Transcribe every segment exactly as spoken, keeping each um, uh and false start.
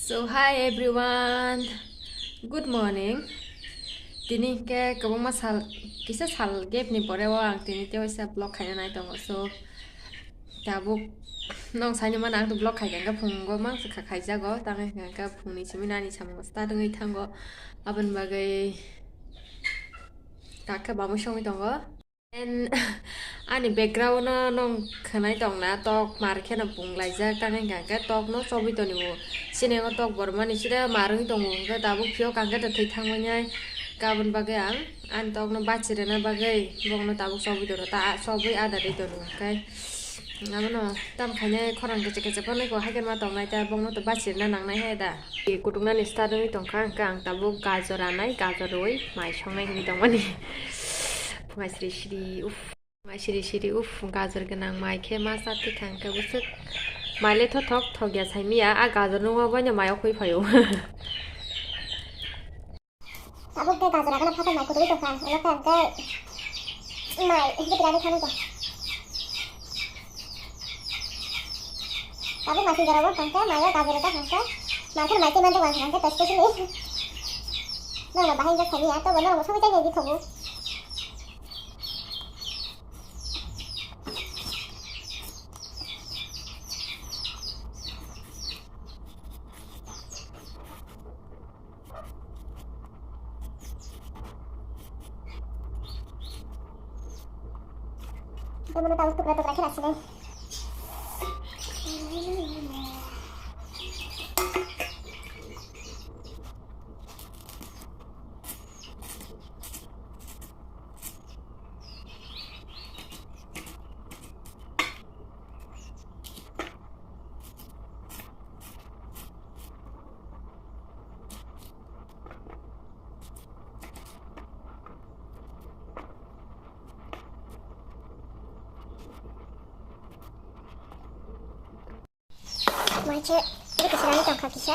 So, hi everyone, good morning. Tini ke kwbangma sal, kisa sal gap ni pore o ang tini tei waisa vlog khaina nai tongo. So, tabuk nong saini mana ang to vlog khai kha, phungo mang se kha khaijago, tang kha phungni simi nani samung start wngwi thango. Aboni bagwi tak khe bamwi songwi tongo. And ani background no nong khwnai tongna tok mar kheno pung laijak, tang khe tok no chobwi toni bo. Sini o tok bormani sida mar wngwi tongo, hwnkhe tabuk phiyok ang khe thwi thangmani. Kabun bagwi ang ani tok no bachi rwna bagwi bokno tabuk chobwi tono, ta chobwi ada dei tono, hwnkhe abono tam khainai khorang kechek kechek phano ko haikhe ma tongnai ta, bokno to bachi rwna nangnai hai da. Kutuknani start wngwi tongkha, hwnkhe ang tabuk gajor anai, gajor rwi mai songnai hinwi tongmani. Phunga siri siri, uff. Mai siri siri, uff, gajor gwnang mai khe ma cha thwi thang khe bwswk. Mai le thothok thok ya saimiya, a gajor nungma bai no mai o khwi phaio. Tabuk khe gajor agana phatar mai kutugwi tongkha, olo khe ang khe mai bwtwi rani thangwi tong. Tabuk mai sinjara bo tong khe mai o gajor da hang khe, mai khe mai twi man tong kha hang khe specially. Norok bahai wngkha saimiya, tobo norok bo sogwi chainai di thogo. Tei bono tabuk tukra tukra khe nasinai. Mai se, iri kisa rani tongkha kisa.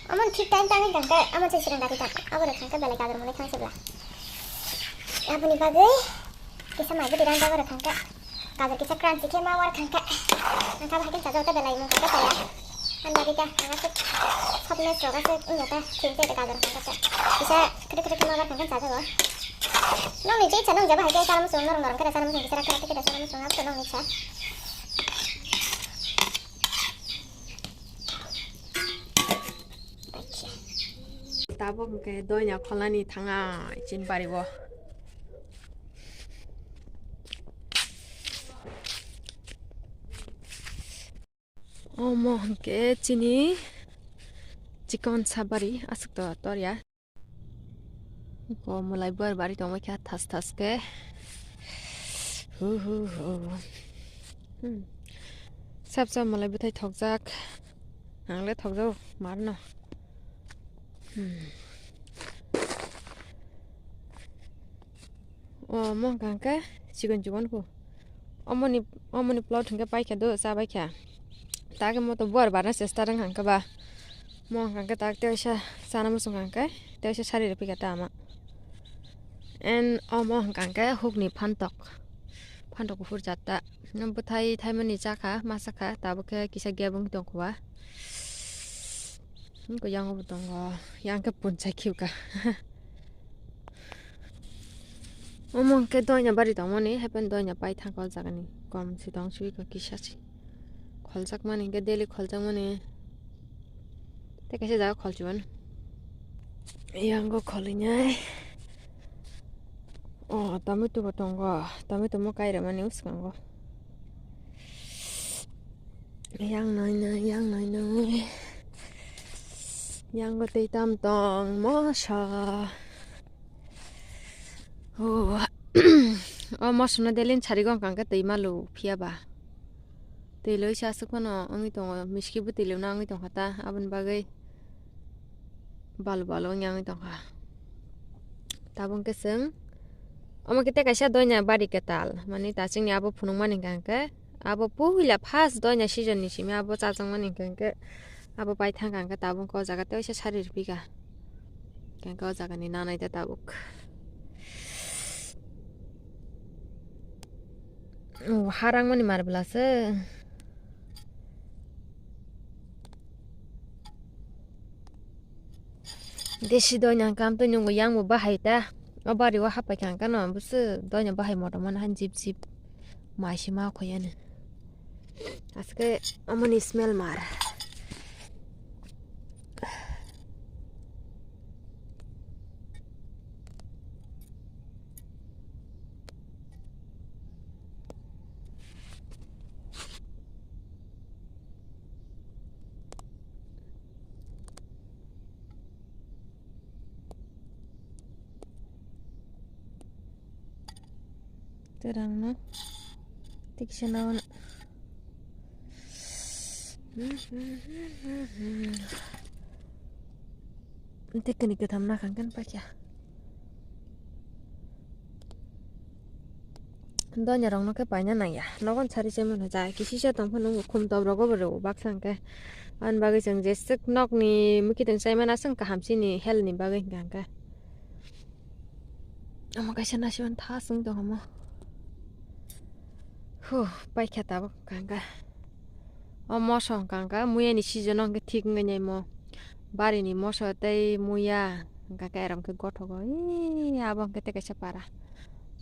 Amon thik time tangwi tongkha, amon se sirang dati tongkha. Abo rok thangkha belai gajor mwnwi thang sibla. Aboni bagwi kisa mai bwtwi rang jago rok thangkha. Gajor kisa crunchy khe ma war thangkha. Ang kha bahai khe chajago ta belai mung kha ta ya. Ang dati ta, ang aswk softness rok aswk wngya ta, thik ta gajor thangkha ta. Kisa kwrwi kwrwi khe ma war thangkha chajago. Nokni je icha nung jeba hai khe chana muchung norok norok khe chana muchung kisa khe khe chana muchung abo to nokni icha. Tabuk hwnkhe doina kholnani thangna chini bari o. Omo hwnkhe chini chikon sabari aswk to torya. Ko mwlai buar bari tongma khe thas thas khe. Hu hu hu. Hmm. Sap sap mwlai bwthai thokjak. Ang le thokjak marno. Hmm. Omo hwnkha hwnkhe chikon chikon kho. Omoni, omoni plot hwnkhe paikha do, cha baikha. Takhe moto buar barna chesta rwng hwnkhe ba. Mo hwnkha hwnkhe tak teisa chana muchung hwnkhe teisa sari rwphikha ta ama. And omo hwnkha hwnkhe hukni phantok. Phantok kuphur chatta. Bwthai thaimani chakha, ma chakha, tabukhe kisa gap wng tongkha ba. Hwnkhe yango bo tongo, yang khe punchai khiuka. Omo hwnkhe doina bari tongmani, haipeno doina pai thangkha o jagani. Kom se tong sui kha kisa se. Kholjakmani hwnkhe daily kholjakmani. Tei kaisa jaga kholchiban. Yango kholinyai. O, tomato bo tongo. Tomato mo kairemani bwskango. Yang nai nai, yang nai nai. Yango tei tam tong moso. O, o moso no delin sarigo hwnkha hwnkhe twi malu phiya ba. Twi loi se aswk phano wngwi tongo, miski bwtwi lwna wngwi tongkha ta, aboni bagwi balu balu wngya wngwi tongkha. Tabuk khe chwng omo khe tei kaisa doina bari kwtal, mani ta chwngni abo phunukmani hwnkha hwnkhe, abo puila first doina season ni simi abo chajakmani hwnkha hwnkhe, abo paithangkha hwnkhe tabuk o jaga tei waisa sari rwphikha. Hwnkhe o jagani nanai ta tabuk. O, harang mani marbla se. Desi doina hwnkha amtwi nwngo yang bo bahai ta. O bari o hapai kha hwnkha no bwswk doina bahai motom mano han jip jip. Mai se ma khoi ani. Aske amoni smell mar. Terang no. Tiksa nawan. Tei kani katham nakhang kan paikha. Donya rok no khe paina nangya. Nogon sari chaimano ja kisisa tongphano khum top rogo bo rw baksa hwnkhe. Ani bagwi chwng jeswk nokni mwkhitwng chaimano aswk kaham chini health ni bagwi hwnkha hwnkhe. Omo kaisa nasiban tha chwng tong omo. Huh, paikha tabuk hwnkha hwnkhe. O moso hwnkha hwnkhe muya ni season o hwnkhe thik wngwi nai mo. Bari ni moso tei muya hwnkha hwnkhe erom khe gothogo. Ee, abo hwnkhe tei kaisa para.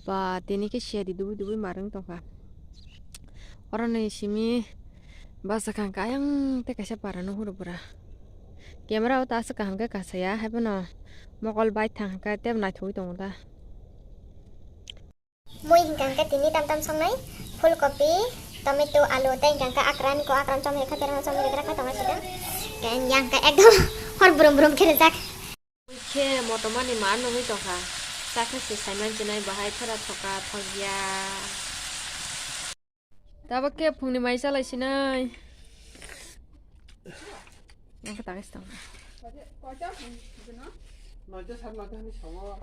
Ba, tini khe siyadi dubui dubui mar wng tongkha. Oro ni simi bachakha hwnkhe ayang tei kaisa para nuhur bwra. Camera o ta aswk kaham khe kasaya, haiphano mokol bai thang hwnkhe tei naithogwi tongo da. Mui hwnkha hwnkhe tini tam tam songnai, phul kopi, tomato, alu tei hwnkha hwnkhe akran ko akran chomri kha, terang chomri gra kha tongo sida. Yang khe ekdom hor brum brum khe rijak. Khe motomani ma nugwi tongkha. Chakhe se saiman chinai bahai phera thoka thokya. Tabuk khe phungni mai chalai sinai. Nokha takhe se tong. Noita sat noita hani sawo.